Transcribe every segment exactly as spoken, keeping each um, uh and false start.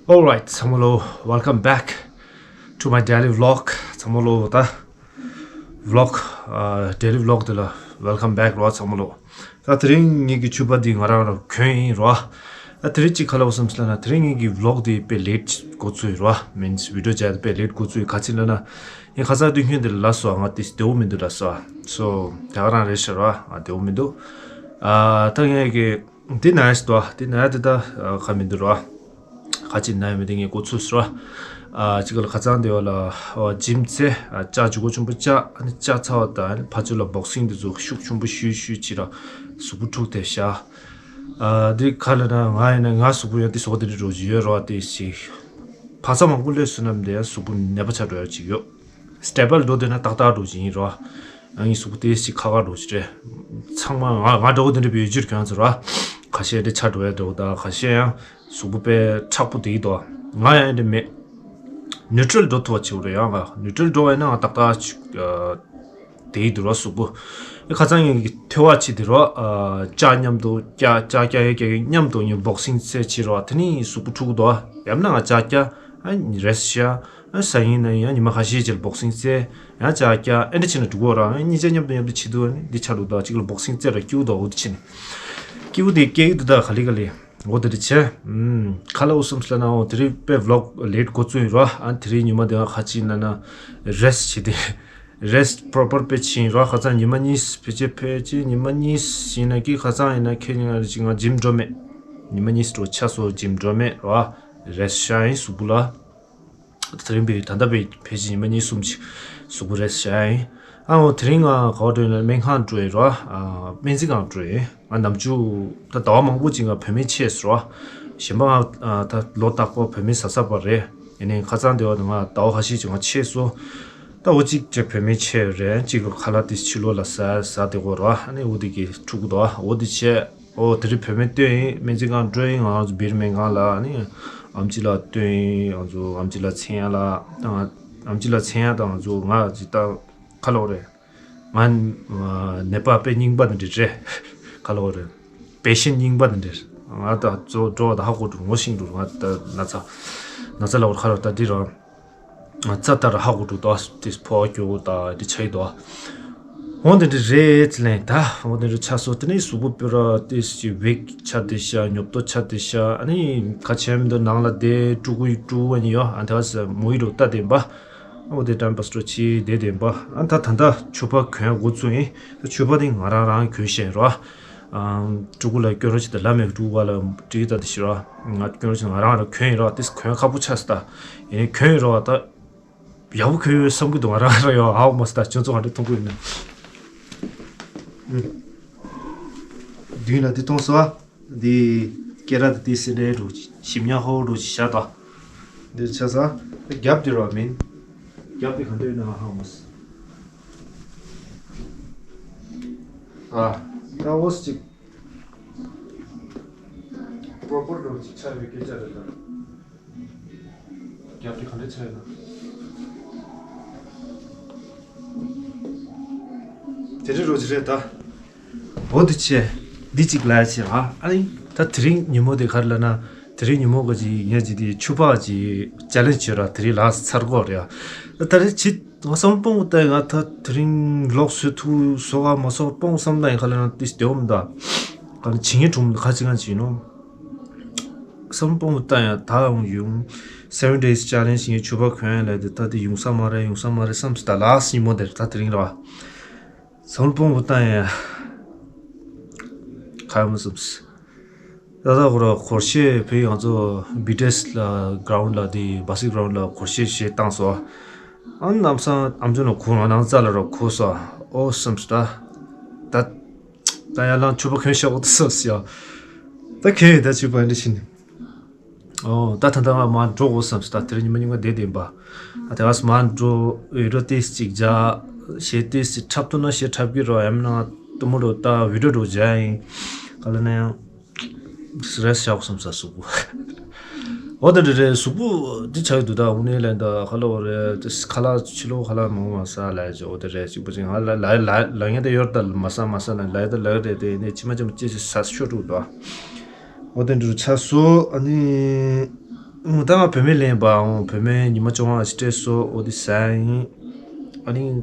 Alright, ཚང་མ་ལོ། Welcome back to my daily vlog. ཚང་མ་ལོ་ད་vlog, ཨ། daily vlog དེ་ལ་welcome back རོ། ཚང་མ་ལོ། ད་དེ་རིང་ངེད་ཀྱི་ཕྱུ་པ་འདི་ང་རང་རང་གྱོན་ཡིན་རོ། ད་དེ་རིང་གཅིག་ག་ལ་འོ་བསམ་སོང་ལབ་ན། དེ་རིང་ངེད་ཀྱི་vlog དེ་དཔེ་late འགོ་ཚུགས་ཡིན་རོ། Means video བྱས་ཏེ་དཔེ་late འགོ་ཚུགས་ཡིན། ག་ཅི་ལབ་ན། ངས་ཁ་སང་དུས་ཁྱོན་དེ་ལ་སོ་ང་དེ་བདེ་བོ་མི་འདུག་ལབ་སོ། སོ་དེ་ག་རང་རེད་ཤག་རོ། ཨ། བདེ་བོ་མི་འདུག་ཨ། ད་ངས་ཀྱི་འདི་ན་ཡ་སི་དོ། འདི་ན་ཡ་དེ་ད་ག་མི་འདུག་རོ། ག་ཅི་ན་ཡ་མི་འདུག་ངས་འགོ་ཚུགས་སོ། ཨ། གཅིག་ལ་ཁ་སང་དེ་བ་ལ་ཨོ་gym རྩེ། ཨ། ལྕགས་ཇུས་འགོ་ཆེན་པོ་བཅག་ཨ་ནི་བཅག་ཚར་བ་དང་ཨ་ནི་ཕར་ཚུར་ལ་boxing དེ་ཚོ་ཤུགས་ཆེན་པོ་ཞུས་ཞུས་བྱས་ར་གཟུགས་པོ་འཁྲུགས་ཏེ་བཞག་ཨ། འདི་ག་ལབ་ན། ང་ཡིན་ན་ང་གཟུགས་པོ་ཡང་དེ་སོ་དེ་འདྲ་འགྲོ་གི་ཡོད་རོ། དེ་ཞིག་བག་ཚ་མང་པོ་སླེབས་སོང་ན་དེ་ཡང་གཟུགས་པོ་ནད་པ་ཆགས་འགྲོ་ཡ་ཅིག་ཡོད། stable འགྲོ་འདོད་ན་ཏག་ཏག་འགྲོ་གི་ཡིན་རོ། ང་ཡི་གཟུགས་པོ་དེ་ཞིག་ཁག་ཁག་འགྲོ་གི་རེད། ཚང་མ་ང་ང་འདྲ་བོ་དེ་འདྲ་བའི་ཡུལ་ཕྱིར་གྱོན་ཚར་རོ། ཁ་ཤས་དེ་ཆགས་འགྲོ་ཡ་འདྲ་བོ་དང་། ཁ་ཤས་ཡང་གཟུགས་པོ་དཔེ་མཁྲེགས་པོ་དེ་ཡིན་དོ། ང་ཡང་ཨེ་འདྲ་མེད། neutral འགྲོ་ཐུབ་པ་བྱེད་དགོས་རེད། ཡང་ང་neutral འགྲོ་བ་ཡིན་ན་ང་ཏག་ཏག་ཅིག་ཨ། དེ་ཡི་འདུག་རོ་གཟུགས་པོ། ཨེ་ཁ་སང་ངས་ཐོས་པ་བྱས་དེ་རོ། ཨ། ལྕགས་མཉམ་དུ་བཀྱག་ལྕགས་བཀྱག་ཡ་བཀྱག་ཡ་མཉམ་དུ་ངས་boxing རྩེ་བྱས་རོ། དེ་ནི་གཟུགས་པོ་འཁྲུགས་འདུག་ཡང་ན་ང་ལྕགས་བཀྱག་ཨ་rest བྱས། ཨ། སང་ཉིན་ན་ཡང་ཉི་མ་ཁ་ཤས་རྗེས་boxing རྩེ། ཡང་ལྕགས་བཀྱག་ཨེ་འདྲ་བྱས་ན་འགྲིག་གོ་ར། ཨ། གཉིས་ཆ་མཉམ་དུ་མཉམ་དུ་བྱེད་དུས་ཨ་ནི་འདི་ཆགས་འདུག་ད་གཅིག་ལ་boxing རྩེ་ར་སྐྱིད་པོ་འདུག་འོ་དེ་བྱས་ནས་སྐྱིད་པོ་དེ་སྐྱེ་གི་འདུག་ད་ག་ལེ་ག་ལེ། འོ་དེ་འདྲ་བྱས། ཨུམ། ག་ལ་འོ་བསམ་སོང་ལབ་ན། འོ་དེ་རིང་དཔེ་vlog late འགོ་བཙུགས་ཡིན་རོ། ཨ་དེ་རིང་ཉི་མ་དེ་ང་ཁ་ཅིག་ན་ན་rest བྱེད་དེ། rest proper དཔེ་བྱས་ཡིན་རོ། ཁ་སང་ཉི་མ་གཉིས་ཕལ་ཆེར་ཕལ་ཆེར་ཉི་མ་གཉིས་ཡིན་ན་ཀི། ཁ་སང་ཡིན་ན་ཁེ་ཉིན་ང་ཅིག་ང་gym འགྲོ་མེད། ཉི་མ་གཉིས་འགྲོ་ཆ་སོ་gym འགྲོ་མེད་རོ། rest བྱས་ཡིན་གཟུགས་པོ་ལ། དེ་རིང་པའི་ད་ལྟ་པའི་ཕལ་ཆེར་ཉི་མ་གཉིས་གསུམ་ཅིག་གཟུགས་པོ་rest བྱས་ཡིན། ཨ་འོ་དེ་རིང་ང་ག་པར་འགྲོ་ཡིན་ན་སྨན་ཁང་འགྲོ་ཡིན་རོ། ཨ་སྨན་རྩིས་ཁང་འགྲོ་ཡིན། ང་ནམ་རྒྱུན་ད་ཟླ་བ་མང་པོ་ཅིག་ང་བོད་སྨན་ཆད་སོང་རོ། གཞན་པ་ང་ཨ་ད་ལོ་རྟག་པར་བོད་སྨན་ཟ་ས་པ་རེད། ཡིན་ནའི་ཁ་སང་དེ་བ་ང་ཟླ་བ་ཁ་ཤས་ཅིག་ང་ཆད་སོང་། ད་འོ་གཅིག་ཅིག་བོད་སྨན་ཆད་རེད། གཅིག་ལ་ཁ་ལག་དེ་ཕྱི་ལོགས་ལ་ཟ་ཟ་བསྡད་ཀྱི་ཡོད་རོ། ཨ་ནི་འོ་དེ་གི་འཁྲུག་གི་འདུག་འོ་དེ་བྱས། ཨོ་དེ་རིང་བོད་སྨན་སྟོན་ཡིན། སྨན་རྩིས་ཁང་འགྲོ་ཡིན། ང་ཚོ་སྦིར་སྨན་ཁང་ལ་ནི་ཨམ་ཆི་ལགས་སྟོན་ཡིན། ང་ཚོ་ཨམ་ཆི་ལགས་མཚན་ཡག་ལགས་དང་། ཨམ་ཆི་ལགས་མཚན་ཡག་དང་ང་ཚོ་ང་ཅིག་ད་ག་ལབ་དགོས་རེད། ང་ནད་པ་དཔེ་རྙིང་པ་དེ་འདྲ་རེད། ག་ལབ་དགོས་རེད། patient རྙིང་པ་དེ་འདྲ་རེད། ང་ད་ཚོ་འགྲོ་བ་ད་ཧ་གོ་འགྲོ། ངོ་ཤེས་འགྲོ། ང་ད་ན་ཚ་ན་ཚ་ལབ་དགོས་རེད། ག་ལབ་ད་འདི་རང་། རྩ་ལྟར་ཧ་གོ་འགྲོ་འདུག་དེ་ཕོ་སྐྱོ་བོ་དང་དེ་ཆགས་ཡོད་དོ། འོ་དེ་འདྲ་རེད་ལན་ད། འོ་དེ་འདྲ་ཆགས་སོང་། དེ་ནས་གཟུགས་པོ་དཔེ་ར་དེ་ཞིག་weak ཆགས་བསྡད་ཤག་ཉོབ་ཏོ་ཆགས་བསྡད་ཤག་ཨ་ནི་ཁ་ཆེམ་འདི་ནང་ལ་བསྡད་ཀྲུ་གུ་ཀྲུ་གུ་ཨ་ནི་ཡོད། ཨ་ད་ས་མོ་ཡི་རུ་ལྟ་བདེན་པ། འོ་དེ་time pass འགྲོ་ཆི་བསྡད་བདེན་པ། ཨ་ད་ད་ད་ཕྱུ་པ་གྱོན་འགོ་བཙུགས་ཡིན། ད་ཕྱུ་པ་དེ་ང་རང་རང་གྱོན་བཞིན་རོ། ཨ་ཀྲུ་གུ་ལ་སྐྱོན་རོགས་བྱེད་དང་། ལ་མེ་ཀྲུ་གུ་བ་ལ་དྲིས་ད་དེ་ཤི་རོ། ང་སྐྱོན་རོགས་བྱེད། ང་རང་རང་གྱོན་ཡིན་རོ། དེ་གྱོན་ཁག་པོ་ཆགས་སོང་ད། ཡིན་ནའི་གྱོན་ཡིན་རོ། ད་ཡག་པོ་གྱོན་ཡོད་བསམ་གྱི་འདུག་ང་རང་རང་ཡོད། ཧ་གོ་མ་སོང་ད་ཁྱོད་ཚོ་ག་འདྲ་མཐོང་གི་ཡོད་ན། མདུན་ལ་འདི་མཐོང་སོང་ཨ། འདི་སྐེ་རགས་དེ་དེ་སེ་ལེ་འགྲོ་ཞིམ་ཉག་ཧོ་འགྲོ་ཞིག་བཞག་ད། འདིར་ཆ་ས། རྒྱབ་དེ་རོ་མིན། རྒྱབ་དེ་ག་འདྲ་ཡོད་ན་ཧ་མ་སོང་། ཨ། ད་འོ་ཅིག proper འགྲོ་ཅིག་ཆགས་ཡོད་སྐད་ཆ་རེད་ད། རྒྱབ་དེ་ག་འདྲ་ཆགས་ཡོད་ན། དེ་འདྲ་རོ་ཅིག་རེད་ད། འོ་དེ་ཆེ། འདི་གཅིག་ལ་ཆེ་ཨ། ཨ་ནི་ད་དེ་རིང་ཉིན་མོ་དེ་ག་རེ་ལབ་ན། དེ་རིང་ཉིན་མོ་ག་ཅིག་ངས་ཅིག་དེ་ཕྱུ་པ་ཅིག་challenge བྱོས་ར། དེ་རིང་ལ་ཚར་གོ་རེད་ཨ། ད་རེ་ཅིག་ང་བསམ་སྤོང་བཏང་ཡ། ད་དེ་རིང་vlog བཟོ་ཐུབ་བཟོ་ག་མ་བཟོ་སྤོང་བསམ་བཏང་ཡ། ག་ལབ་ན་དེ་དེ་འོ་མ་ད་ག་ནི་བྱེད་ངེས་གྲུང་ཁ་ཅིག་གང་ཅིག་ཡིན་ནོ། བསམ་སྤོང་བཏང་ཡ། ད་འོང་ཡོང་seven days challenge ངས་ཕྱུ་པ་གྱོན་ཡ་ལས་དེ་ད་དེ་ཡོང་ས་མ་རེད། ཡོང་ས་མ་རེད་བསམ་སོང་། ད་last ཉིན་མོ་དེར་ད་དེ་རིང་རེད་བ། བསམ་བློ་སྤོང་བོ་བཏང་ཡ། ཁ་མ་སུབས། ད་ལྟ་ཁོ་ར་སྒོར་གཞས་བོད་ང་ཚོ་བི་ཏི་ཨེས་ལ་ground ལ་དེ་བ་སི་ground ལ་སྒོར་གཞས་བཞེས་བཏང་སོང་། ཨ་ནི་ལམ་སང་ཨམ་ཅོག་ལ་གོ། ང་ནང་རྩ་ལ་ར་གོ་སོང་། ཨོ་སུམས་ད། ད་ད་ཡར་ལངས་ཕྱུ་པ་གྱོན་ཤོག་ད་སོ་སི་ཡ། ད་གྱོན་ཡོད་ད་ཕྱུ་པ་འདི་ཕྱིན། ཨོ་ད་ད་ད་ང་མར་འགྲོ་དགོས་བསམ་སོང་། ད་དེ་རིང་ཉི་མ་ཉིན་ག་བསྡད་བསྡད་པ། ཨ་དེ་ག་སོ་མར་འགྲོ། ཡོད་འགྲོ་ཏིས་ཅིག་བྱ། གཞས་ཏིས་ཅིག་འཁྲབ་ཐུབ་ན་གཞས་འཁྲབ་ཀྱི་རོ། ཡང་མིན་ན་དུ་མོ་རོ་ད་བི་ཌི་ཡོ་རོ་བྱ་ཡིན། ག་ལ་ན་ཡང་རེས་བཞག་བསམ་ས་གཟུགས་པོ། འོ་དེ་འདྲ་རེད། གཟུགས་པོ་འདི་ཆགས་ཡོད་འདུག་ད་དངོས་གནས་ལན་ད་ཁ་ལོ་རེད། ཁ་ལག་ཕྱི་ལོགས་ཁ་ལག་མང་མ་ཟ་ལ་ཡ་ཅིག་འོ་དེ་རེད། གཅིག་པ་ཅིག་ང་ལ་ལ་ལ་ལ་ངས་ད་ཡོར་ད་མ་ཟ་མ་ཟ་ན་ལ་ཡ་ད་ལ་རེད་དེ་ནས་ཕྱི་མ་ཅམ་ཅེ་ཅེ་ཟ་ཤོར་འདུག་ད། འོ་དེ་འདྲ་ཆགས་སོ། ཨ་ནི། ཨུ། ད་ང་བུད་མེད་ལེན་པའང་བུད་མེད་ཉི་མ་བཅོ་ལྔ་ཞིག་སྤྲད་སོ། འོ་དེ་ཟ་ཡིན། ཨ་ནི་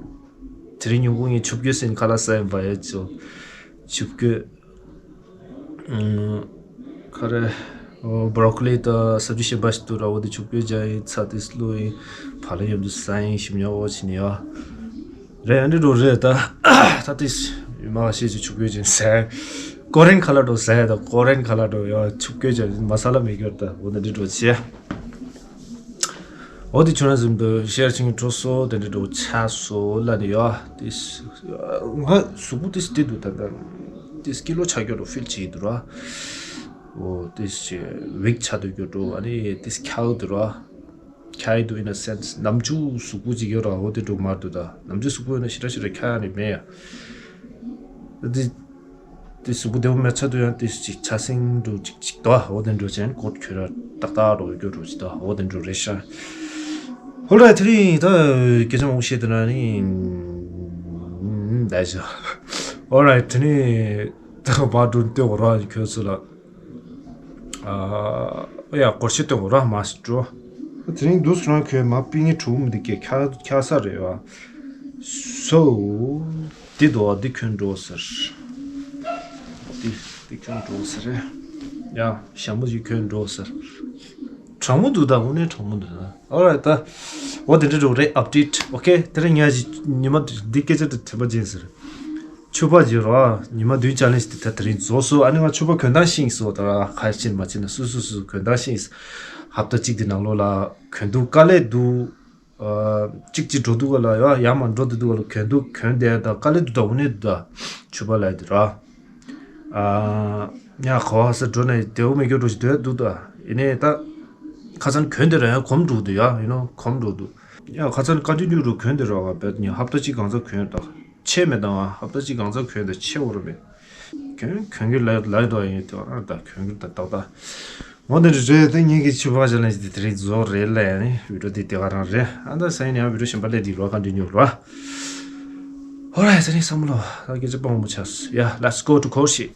དེ་རིང་ཉིན་གུང་ངས་ཆུ་བསྐོལ་ཟེར་ནས་ཁ་ལག་ཟ་ཡིན་པ་ཡ། ཆུ་ཆུ་བསྐོལ། ཨུ། ཁ་རེ། འོ་བྷ་རོ་ཀོ་ལི་དང་སབ་ཇི་གཞན་པ་ཞིག་འདུག་ར། འོ་དེ་ཆུ་བསྐོལ་བྱས་ཡིན། ཚྭ་དེ་བླུགས་ཡིན། བག་ལེབ་མཉམ་དུ་ཟ་ཡིན། ཞིམ་ཉོག་འོ་བྱས་ནས་ཡ། རེད། ཨ་འདྲ་འགྲོ་རེད་ད། ད་ཏིས་མ་ཤེས་ཀྱི་ཆུ་བསྐོལ་ཅན་ཟས། ཀོ་རེན་ཁ་ལག་འགྲོ་ཟས་ད། ཀོ་རེན་ཁ་ལག་འགྲོ་ཡ། ཆུ་བསྐོལ་ཅན་མ་ས་ལ་མེད་ཀྱོར་ད། འོ་ན་འདི་འགྲོ་ཆེ། འོ་དེ་ཆུ་ན་ཟིན་པོ་ཤེར་ཆིང་གྲོ་སོ་དེ་འདྲ་འགྲོ་ཆ་སོ་ལ་ནི་ཡ། ཏིས་ང་གཟུགས་པོ་ཏིས་ཏི་འདུག་ད་ད། ཏིས་ཀི་ལོ་ཆ་ཀྱོར་འགྲོ་ཕིལ་ཆེ་འདུག་ར། འོ་ཏིས་ཝིག་ཆ་འདུག་ཀྱོར་འགྲོ། ཨ་ནི་ཏིས་ཁྱག་འདུག་ར། ཁྱག་ཡི་འདུག་in a sense ནམ་ཆུ་གཟུགས་པོ་ཅིག་ཡོད་ར། འོ་དེ་འགྲོ་མར་འདུག་ད། ནམ་ཆུ་གཟུགས་པོ་ཡོད་ན་ཞེ་དྲག་ཞེ་དྲག་ཁྱག་ནི་མེད་ཡ། དེ་དེ་གཟུགས་པོ་བདེ་པོ་མེད་ཚ་དུ་ཡང་དེ་ཅིག་ཆ་སེང་འགྲོ་ཅིག་ཅིག་ད། འོ་དེ་འགྲོ་ཅན་ཀོད་ཁྱོད་ར་ཏག་ཏག་འགྲོ་ཡོད་འགྲོ་ཅིག་ད། འོ་དེ་འགྲོ་རེད་ཤག Alright དེ་རིང་ད་སྐད་ཆ་མང་པོ་བཤད་དེ་ན་ནི་ད་ཤག Alright དེ་ནི་ད་བར་འགྲོ་སྟོན་གོ་ར་ཁྱོད་ཚོ་ལ། ཨ་ཡ་སྐོར་ཆེ་སྟོན་གོ་ར་མ་སི་འགྲོ། དེ་རིང་འདུག་སེ་རང་ཁྱོད་མ་པི་ངའི་གྲུ་མི་འདུག་གས། ཁྱ་ཁྱ་ས་རེད་བ། སོ། འདི་འདུག་བ། འདི་ཁྱོད་འགྲོ་ཟེར། འདི་འདི་ཁྱོད་འགྲོ་ཟེར་རེད། ཡ་ཞྭ་མོ་ཞིག་ཁྱོད་འགྲོ་ཟེར། གྲང་མོ་འདུག་ད། དངོས་གནས་གྲང་མོ་འདུག་ད། Alright ད། འོ་དེ་འདྲ་འགྲོ་རེད། ཨབ་ཌེཊ། ཨོ་ཁེ། དེ་རིང་ཉ་ཞིག་ཉི་མ་འདི་སྐད་ཆ་དེ་དྲན་པ་བརྗེད་ཟེར། ཆུ་ཕག་ཅིག་རོ། ཉི་མ་བདུན་ཅ་ལེན་ཇི་དེ་ད་དེ་རིང་རྫོགས་སོང་། ཨ་ནི་ང་ཆུ་ཕག་གྱོན་སྟངས་ཤེས་སོང་ད་ར། ཁ་ཕྱིན་མ་ཕྱིན་ན་སུ་སུ་སུ་གྱོན་སྟངས་ཤེས། ཧབ་ཏ་གཅིག་དེ་ནང་ལོགས་ལ་གྱོན་འདུག་དཀའ་ལས་འདུག་ཨ་གཅིག་གཅིག་འགྲོ་འདུག་ག་ལ་ཡ་ཡ་མ་འགྲོ་འདུག་འདུག་ག་ལ་གྱོན་འདུག་གྱོན་བསྡད་ད་དཀའ་ལས་འདུག་ད་དངོས་གནས་འདུག་ད་ཆུ་ཕག་ལ་ཡ་དེ་ར། ཨ་ཉ་ག་བ་ས་འགྲོ་ནས་བདེ་བོ་མེད་རྒྱུ་འགྲོ་ཞིག་སྡོད་འདུག་ད། ཡིན་ནའི་ད་ཁ་སང་གྱོན་བསྡད་ར་ཡ་གོམས་འགྲོ་འདུག་ཡ། ཡིན་ནོ་གོམས་འགྲོ་འདུག་ཡ་ཁ་སང་ཀ་ཏི་ཉུ་རུ་གྱོན་བསྡད་ར་བ་བེད་ཉ་ཧབ་ཏ་གཅིག་གང་ཚ་གྱོན་ད། ཆད་མེད་དང་ཧབ་ཏ་གཅིག་གང་ཚ་གྱོན་དང་ཆད་འོ་ར་མེད། གྱོན་གྱོན་གྱི་ལ་ལ་དོ་ཡིན་དེ་བ་ད་གྱོན་གྱི་ད་ཏག་ཏག་འོ་དེ་འདྲ་རེད། དེ་ངེད་ཀྱི་ཆུ་ཕག་ཅ་ལེན་ཇི་དེ་དེ་རིང་རྫོགས་རེད་ལ་ཡ་ནི་བི་ཌིའོ་དེ་དེ་ག་རང་རེད། ཨ་ད་ས་ཡིན་ཡང་བི་ཌིའོ་གཞན་པ་ལས་དེ་རོ་ཀོན་ཊི་ནིའུ་རོ། Alright དེ་རིང་བསམ་བློ་ད་སྐད་ཆ་སྤོང་མོ་ཆགས་ཡ། Let's go to Koshi.